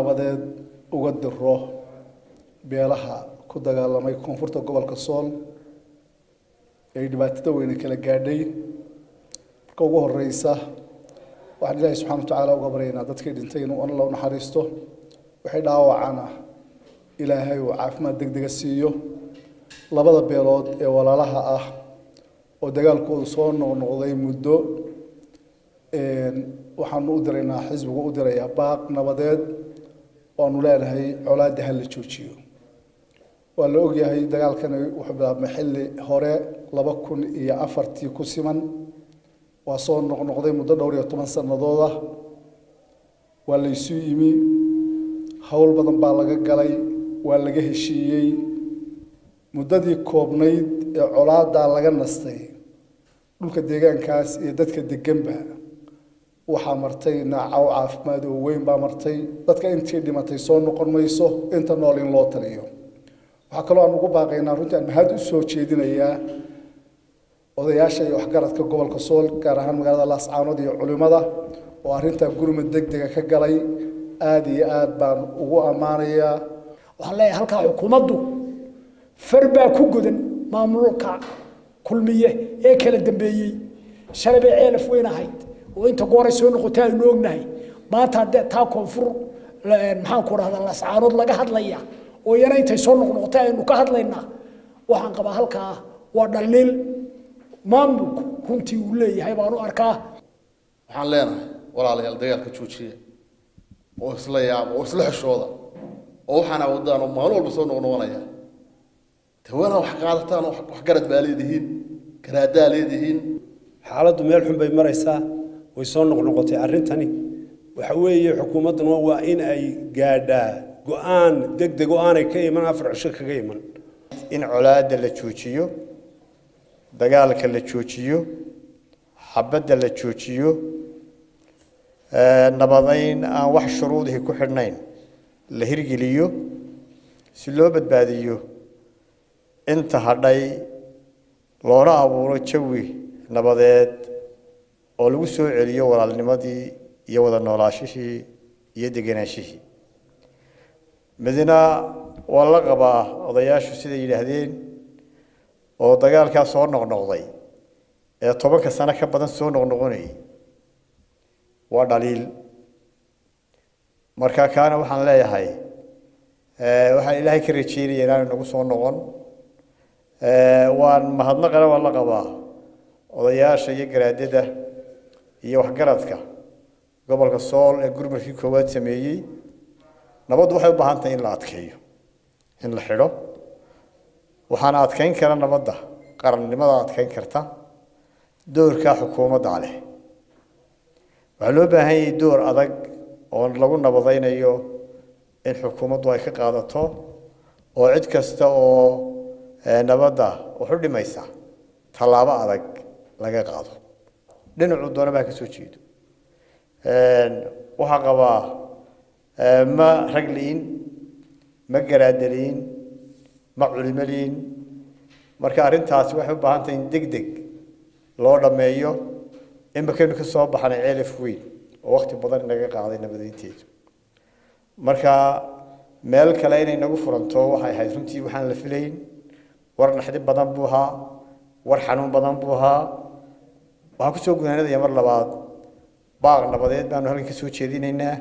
Nabadeed uga diro beelaha ku dagaalamay koonfurta gobolka Sool ay dhibaatada weyne kala gaadhay. Marka ugu horeysa, waxaan Ilaahay subxana watacaala uga baryaynaa dadkii dhintay inuu Alla u naxariisto, waxay dhaawacana Ilaahay uu caafimaad deg dega siiyo. Labada beelood ee walaalaha ah oo dagaalkoodu soo noqnoqday muddo, waxaanu u diraynaa, xisbigu u dirayaa baaq nabadeed waanu leenahay colaadda ha la joojiyo. Waa la ogyahay dagaalkani wuxuu bilaabmay xilli hore, 2004-tii ku siman, waa soo noqnoqday muddo dhowr iyo toban sannadood ah. Waa la isu yimi, howl badan baa laga galay, waa laga heshiiyey. Muddadii koobnayd ee colaaddaa laga nastay, dhulka deegaankaas iyo dadka deganba waxaa martay naacaw caafimaad oo weyn baa martay. Dadka intii dhimatay soo noqon mayso, inta nool in loo taliyo. Waxaa kaloo aan ugu baaqaynaa, runtii aan mahad u soo jeedinayaa odayaasha iyo waxgaradka gobolka Sool, gaar ahaan magaalada Laascaanood, iyo culimada oo arrintaa gurmad deg dega ka galay. Aada iyo aad baan ugu ammaanayaa. Waxaan leeyahay halkaa xukuumaddu far baa ku godan. Maamulka Kulmiye ee kala dambeeyey, shalay bay Ceelaf Weyn ahayd oo inta gooray soo noqotay aynu ognahay. Maanta dee taa koonfur, maxaan ku dhahdaa, Laascaanood laga hadlaya oo iyana intay soo noqnoqotay aynu ka hadlaynaa. Waxaan qabaa halkaa waa dhaliil maamulku runtii uu leeyahay baan u arkaa. Waxaan leenahay, walaalayaal, dagaalka joojiya oo isla yaaba oo isla xishooda, oo waxaana wadaan oo maalin walba soo noqnoqonaya tawana wax qaadataan. Wax garad baa leedihiin, garaadaa leedihiin. Xaaladdu meel xun bay maraysaa, way soo noqnoqotay arrintani. Waxa weeye, xukuumadduna waa in ay gaadhaa go-aan deg deg oo aanay ka iman 4 cisho kaga iman. In colaadda la joojiyo, dagaalka la joojiyo, xabadda la joojiyo, nabadayn aan wax shuruudihii ku xidhnayn la hirgeliyo si loo badbaadiyo inta hadhay, loona abuuro jawi nabadeed oo lagu soo celiyo walaalnimadii iyo wada noolaashihii iyo degenaanshihii. Midna waa la qabaa odayaashu siday yidhaahdeen, oo dagaalkaa soo noqnoqday ee 10-ka sano ka badan soo noqnoqonayay waa dhaliil. Marka kaana waxaan leeyahay, waxaan Ilaahay ka rajeynaya inaanu nagu soo noqon. Waan mahadnaqana, waan la qabaa odayaasha iyo garaadada iyo waxgaradka gobolka Sool ee gurmadkii koowaad sameeyey. Nabaddu waxay u baahan tahay in la adkeeyo, in la xidho. Waxaana adkeyn kara nabadda qarannimada, adkeyn karta doorka xukuumadda leh. Waxaa loo baahan yahay door adag oo lagu nabadaynayo in xukuumaddu ay ka qaadato, oo cid kasta oo nabadda wax u dhimaysa tallaabo adag laga qaado, dhinacuu doona baa ka soo jeedo. Waxaa qabaa, ma ragliin, ma garaadaliin, ma culimoliin. Marka arrintaasi waxay u baahan tahay in deg deg loo dhammeeyo. Imakaynu ka soo baxnay Ceelaf Weyn oo wakti badan inaga qaaday nabadeynteedu, marka meel kale inay nagu furanto waxay ahayd runtii waxaan la filayn. War naxdin badan buu ahaa, war xanuun badan buu ahaa. Waxaan kusoo gunaanadaya, mar labaad baaq nabadeed baanu halkan ka soo jeedinaynaa.